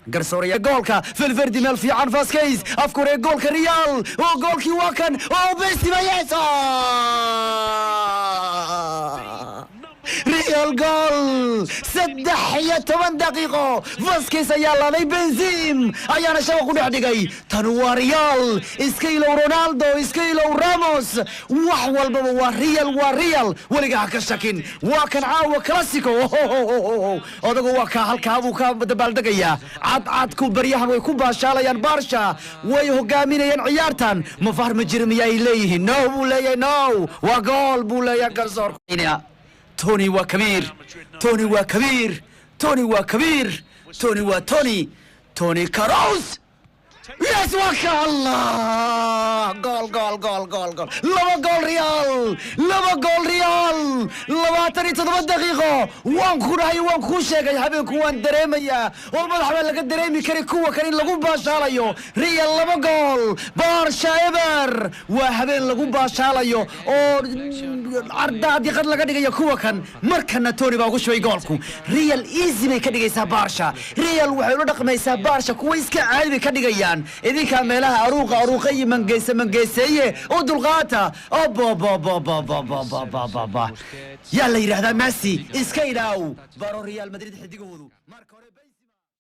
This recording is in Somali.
Garsooraya goolka Valverde, meel fiican Vasquez, afka hore goolka Real oo goolkii waa kan oo Benzema. Yes, Real goal! 13 daqiiqo Vasquez ayaa laaday, Benzema ayaana shabaq u dhex dhigay. Tan waa Real. Iska ilow Ronaldo, iska ilow Ramos, wax walbaba waa Real, waa Real, weliga ha ka shakin. Waa kan caawa Clasico. Odagu waa kaa, halkaa buu ka dabaaldegayaa. Cadcadku baryahan way ku baashaalayaan. Barca way hogaaminayaan ciyaartan. Ma VAR ma jira miya ay leeyihiin? No buu leeyahay, no, waa gool buu leeyahay garsoor. Tony waa kabiir, Tony waa kabiir, Tony waa kabiir, Tony waa Tony, Toni Kroos. Yes, waa ka Allah! Gool, gool, gool, gool, gool! Laba gool Real, laba gool Real, 27 daqiiqo. Waan ku dhahay, waan kuu sheegay, habeenku waan dareemayaa oo madax baa laga dareemi kari kuwa kan in lagu baashaalayo. Real laba gool, Barca eber. Waa habeen lagu baashaalayo oo ardaadiqad laga dhigayo kuwa kan. Markana Tony baa ugu shubay goolku. Real easy bay ka dhigaysaa Barca. Real waxay ula dhaqmaysaa Barca kuwa iska caadi bay ka dhigayaan. Idinkaa meelaha aruuqa aruuqa iyo mangeyse mangeyseeye u dulqaata. Oboboboboboboboboba, yaa la yidhahdaa Messi, iska ilaaw baro Real Madrid xidigahoodu marka hore.